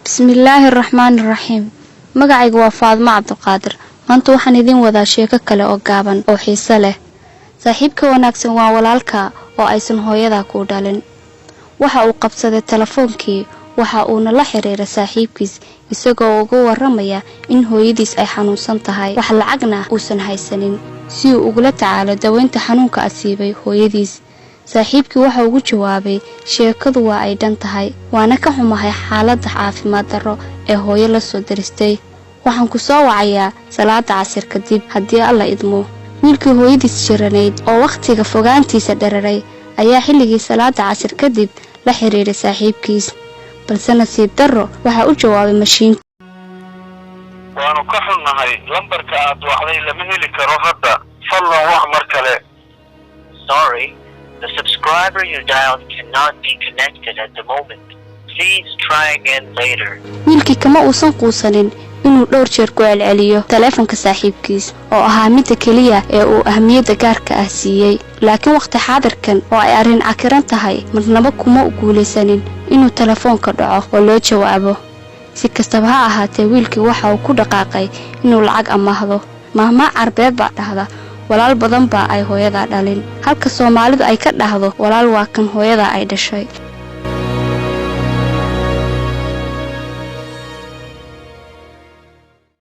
Bismillaahi raxmaani raxiim. Magacayga waa Faadmo Cabdiqaadir. Maanta waxaan idiin wadaa sheeko kale oo gaaban oo xiiso leh. Saaxiibka wanaagsan waa walaalka oo aysan hooyadaa kuu dhalin. Waxa uu qabsaday telefoonkii, waxa uuna la xiriiray saaxiibkiis isagoo uga waramaya in hooyadiis ay xanuunsan tahay, wax lacagna uusan haysanin si uu ugula tacaalo daweynta xanuunka asiibay hooyadiis. Saaxiibkii waxa ugu jawaabay, "Sheekadu waa ay dhan tahay, waana ka xumahay xaaladda caafimaad darro ee hooyo la soo daristay. Waxaan ku soo wacayaa salaada casir kadib haddii Alla idmo." Wiilkii hooyadiis jiranayd oo wakhtiga fogaantiisa dhararay ayaa xilligii salaada casir kadib la xiriiray saaxiibkiis, balse nasiib darro waxaa u jawaabay mashiinka. Waanu ka xunnahay, lambarka aad wacday lama heli karo hadda. Fadlan wac mar kale. Sorry, the subscriber you dialed cannot be connected at the moment. Please try again later. Wiilkii kama uusan quusanin inuu dhowr jeer ku celceliyo taleefanka saaxiibkiis oo ahaa midda keliya ee uu ahmiyadda gaarka ah siiyey. Laakiin wakhti xaadirkan oo ay arrin cakiran tahay, marnaba kuma guulaysanin inuu telefoonka dhaco oo loo jawaabo. Si kastaba ha ahaatee, wiilkii waxa uu ku dhaqaaqay inuu lacag amaahdo. Maahmaah Carbeed baa dhahda, "Walaal badan baa ay hooyadaa dhalin," halka Soomaalidu ay ka dhahdo, "Walaal waa kan hooyadaa ay dhashay."